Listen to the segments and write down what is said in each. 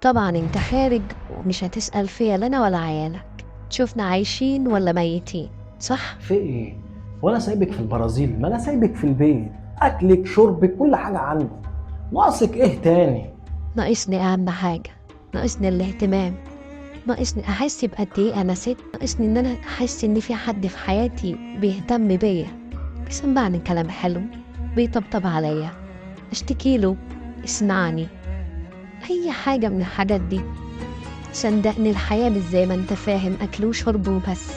طبعا انت خارج ومش هتسأل فيا لا انا ولا عيالك، تشوفنا عايشين ولا ميتين، صح؟ في ايه؟ وانا سايبك في البرازيل؟ ما انا سايبك في البيت، اكلك شربك كل حاجة عندي، ناقصك ايه تاني؟ ناقصني اهم حاجة، ناقصني الاهتمام، ناقصني احس بقد ايه انا ست، ناقصني ان انا احس ان في حد في حياتي بيهتم بيا، بيسمعني كلام حلو، بيطبطب عليا، اشتكي له اسمعني، اي حاجة من الحاجات دي. صدقني الحياة مش زي ما انت فاهم اكل وشرب وبس،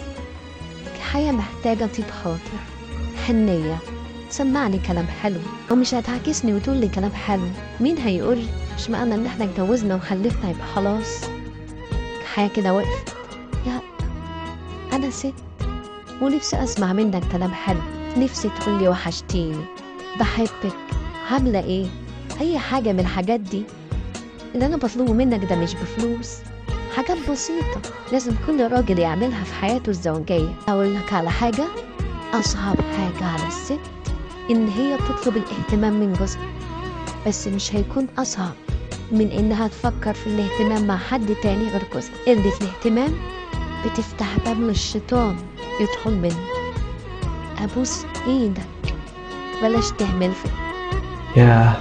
الحياة محتاجة طيب خاطر، حنية، سمعني كلام حلو. ومش هتعكسني وتقول لي كلام حلو، مين هيقول؟ مش معنى ان احنا اتجوزنا وخلفنا يبقى خلاص الحياة كده وقفت. لا، انا ست ونفسي اسمع منك كلام حلو، نفسي تقولي وحشتيني، بحبك، عاملة ايه، اي حاجة من الحاجات دي. اللي انا بطلبه منك ده مش بفلوس، حاجات بسيطة لازم كل راجل يعملها في حياته الزوجية. أقول لك على حاجة، أصعب حاجة على الست إن هي تطلب الاهتمام من جوزها، بس مش هيكون أصعب من إنها تفكر في الاهتمام مع حد تاني غير جوزها. قلة الاهتمام بتفتح باب للشيطان يدخل منه. أبوس إيدك بلاش تهمل فيه. ياه،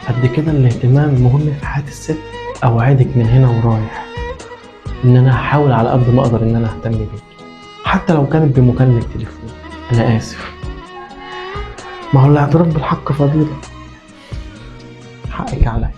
قد كده الاهتمام مهم في حياة الست. اوعدك من هنا ورايح ان انا هحاول على قد ما اقدر ان انا اهتم بيك، حتى لو كانت بمكالمة تليفون. انا اسف، ما هو الاعتراف بالحق فضيلة. حقك عليا.